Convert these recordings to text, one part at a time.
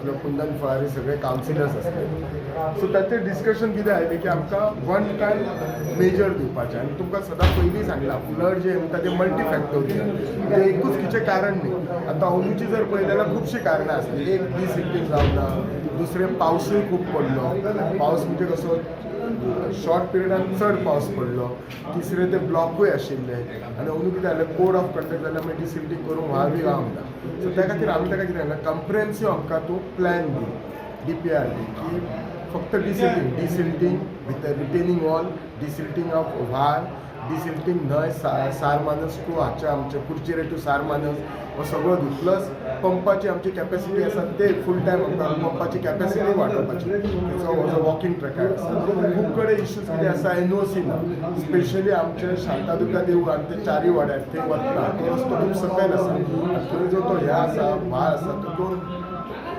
आसलो, कुंदन फळारी, सगळे कावन्सिलर्स आसले. सो ताचें डिस्कशन कितें आयलें की आमकां वन टायम मेजर दिवपाचें. आनी तुमकां सदां पयलीं सांगलां, फ्लड जे म्हणटा ते मल्टी फॅक्टोरियल, म्हणजे एकूच कितें कारण न्ही. आतां अंदूची जर पळयलें जाल्यार खुबशीं कारणां आसली. एक, डिसिल्टींग जावना. दुसरें, पावसूय खूब पडलो. पावस म्हणजे कसो, शॉर्ट पिरियडान चड पावस पडलो. तिसरें, ते ब्लॉकूय आशिल्ले. आनी अंदू कितें जालें, कोड ऑफ कंडक्ट जाल्यार मागीर डिसिल्टींग करूंक व्हाळूय गावना. सो त्या खातीर आमी ताका कितें सांगलें, कम्प्रिहेन्सीव आमकां तूं प्लॅन दी, डीपीआर दी, की फक्त डिसिल्टींग, डिसिल्टींग भितर रिटेनिंग वॉल, डिसिल्टींग ऑफ व्हाळ, डिसिल्टींग न्हंय, सारमानस टू हाचे आमचे कुडचेरे टू सारमानस, हो सगळो दी. प्लस पंपाची आमची कॅपॅसिटी आसा, ते फूल टायम आमकां पंपाची कॅपॅसिटी वाडोवपाची. तेचो हो जो वॉकिंग ट्रॅकार आसा, खूब कडेन इश्यूज कितें आसा, एनओसी ना. स्पेशली आमचे शांतादुर्गा देवूळ आनी ते चारी वाड्यार थंय वतना तो रस्तो खूब सकयल आसा आनी थंय जो तो हे आसा, व्हाळ आसा, तो दोन,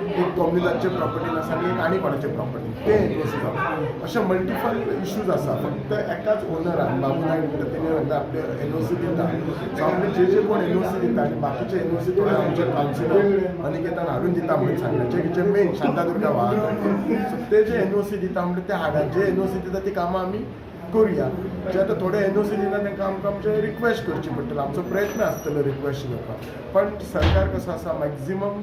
एक कॉम्युनलाचे प्रॉपर्टीन आसा आनी एक आनी कोणाचे प्रॉपर्टीन, ते एनओसी जावप, अशे मल्टिपल इश्यूज आसा. फक्त एकाच ओनरान, बाबू नायक म्हणटा, तेणे म्हणटा आपले एनओसी दिता. सो आपले जे जे कोण एनओसी दिता आनी बाकीचे एनओसी थोडे आमचे कावन्सिलर अनिकेतान हाडून दिता म्हणून सांगलें, जे जे मेन शांतादुर्गा व्हाळा, सो ते जे एनओसी दिता म्हणजे ते हाडा. जे एनओसी दिता ती कामां आमी करुया. जे आतां थोडे एनओसी दिना, तांकां आमकां आमचे रिक्वेस्ट करची पडटली. आमचो प्रयत्न आसतलो रिक्वेस्ट करपाक, पण सरकार कसो आसा, मॅक्झिमम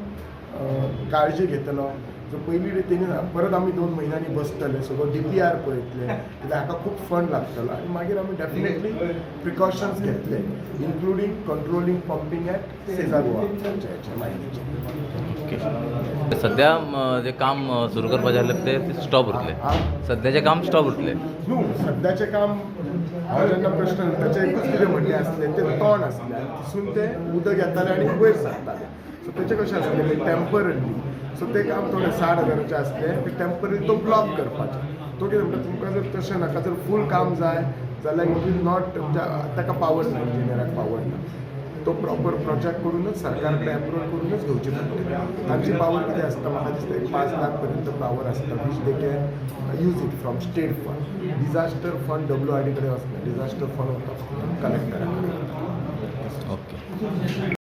काळजी घेतलो. जो पयली रितीन परत आमी 2 म्हयन्यांनी बसतले, सगळो डीपीआर पळयतले, कित्याक हाका खूब फंड लागतलो आनी मागीर आमी डेफिनेटली प्रिकॉशन्स घेतले, including controlling pumping at Sesa Goa मायनीचे. ओके, सध्या जे काम सुरू करपाचें आसलें ते स्टॉप उरतलें? सध्याचें काम स्टॉप उरतलें? न्हू, सद्याचें काम, हांव जेन्ना प्रश्न, ताचें एकूच कितें म्हणणें आसलें, तें तोंड आसलें आनी तिसून तें उदक येतालें आनी वयर सरतालें. सो तेचें कशें आसलें, टेम्पररी, सो तें काम थोडें 60 हजाराचें आसलें, तें टेम्पररी तो ब्लॉक करपाचें. तो कितें म्हणटा, तुमकां जर तशें नाका, जर फूल काम जाय जाल्यार it is not, म्हणजे ताका पावर ना, इंजिनियराक पावर ना. तो प्रॉपर प्रोजेक्ट करूनच, सरकार कडेन अप्रुवल करूनच घेवची पडटली. तांची पावर कितें आसता, म्हाका दिसता एक 5 लाख पर्यंत पावर आसता, which they can use it from state fund. Disaster fund WRD कडेन वचना, डिझास्टर फंड वता फक्त कलेक्टरा कडेन. ओके.